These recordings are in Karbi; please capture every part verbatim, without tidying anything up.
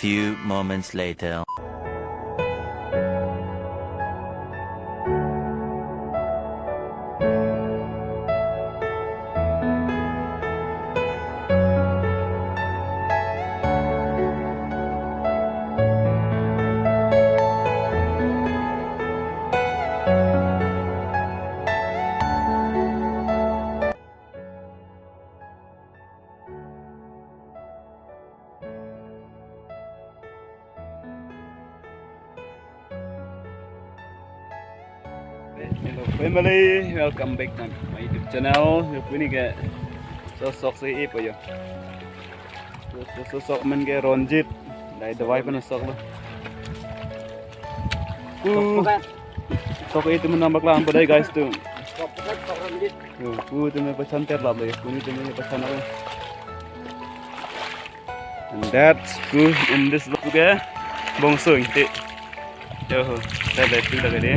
Few moments later. Hello family, welcome back to my YouTube channel. Yo, pini ke sosok si ipo yo. So, so, sosok amen ke Ronjit. Dai dawai pen sok lo. Uh, sok itu menambah kelam pada guys tu. Yo, uh, tu me pachan terlap lagi. Puni tu me pachan apa? And that's good in this vlog, okay? Bongso Ingti. Yo, dah dah tu dah kali.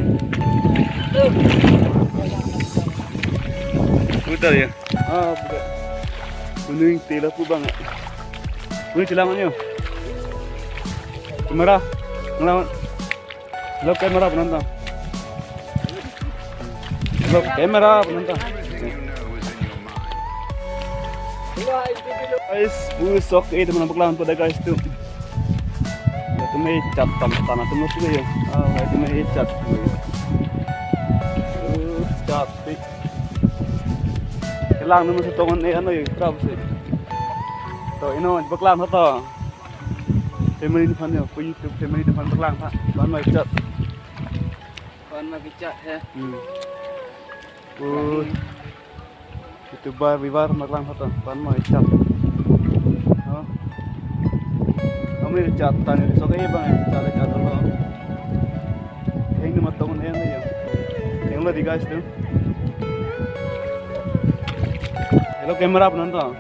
Putar ya. Ah, putar. Gunung Ingti lapu bang. Gunung Cilang yo. Kamera. Ngelawan. Hello, camera penonton. Hello, camera penonton. Guys, pusok eh teman nampak lang pada guys tu. Ya, tu me chat tam tanah tu masuk ya. Ah, itu me chat. Uh, chat. Kelang nemu setongan eh anu ya, berapa sih? Tuh, ino, baklang tuh. Family aphan yo, pu YouTube family aphan paklang tha. Ban mai chat. Ban mai chat he. Hmm. Pu YouTuber viewer paklang tha, ban mai chat. Oh. Kami chat tani so kaye bang chat chat lo. Yang ni matong yang ni ya. Yang lo di guys tu. Hello camera penonton.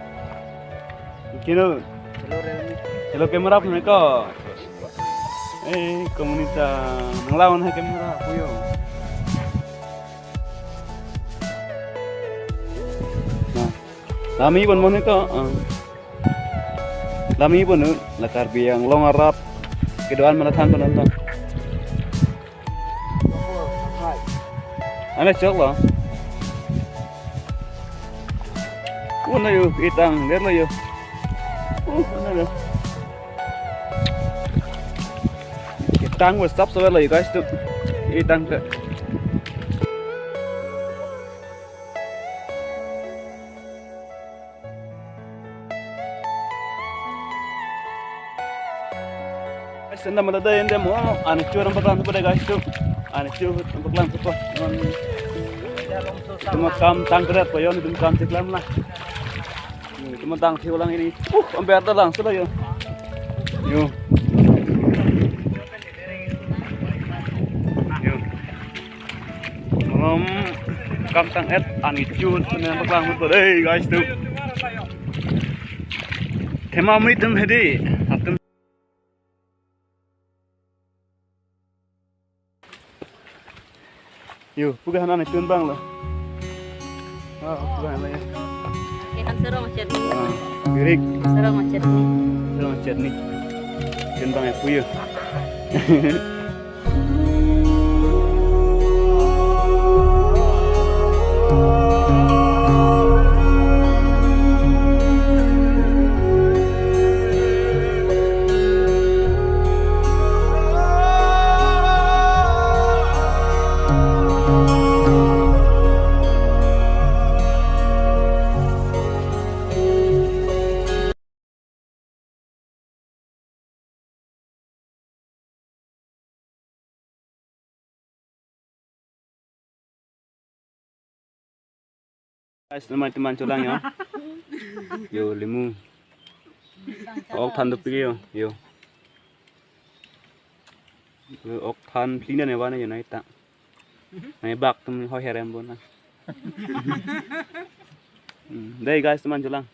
Kino. Hello, Realme. Hello, camera punya ko. Eh, komunita nang lawan hai camera puyo. Nah, lami pon mo ko. Ah. Lami pon nu, la Karbi Anglong arap kedoan mana than penonton. Ane chok lo. Uno yo, itang, der lo yo. Uh, uno yo. Itang was stop so lo yo, guys, tu. Itang ke. Guys, anda mada dai ende mo, ani chu ram paklang pada guys tu. Ani chu ram paklang pada. Tuma kam tangkret payon, tuma kam tiklam lah. Tuma tang thiu lang ini. Uh, amber ta lang sila yo. Yo. Yo. Malom kam tang-et ani chu tuma paklang pada dai guys tu. Thema mui tum hedi. Atum. Yo, puga hanan tun bang lo. Ah, puga hanan ya. Ikan serong chutney. Ah, girik. Serong chutney. Serong chutney. Tun bang ya puyo. Guys, teman-teman cholang ya. Yo, limu. Ok than dopik yo, yo. Yo, ok than plina ne bana yo nai ta. Nai bak tum hoi herem bona. Hmm, dai guys, teman cholang.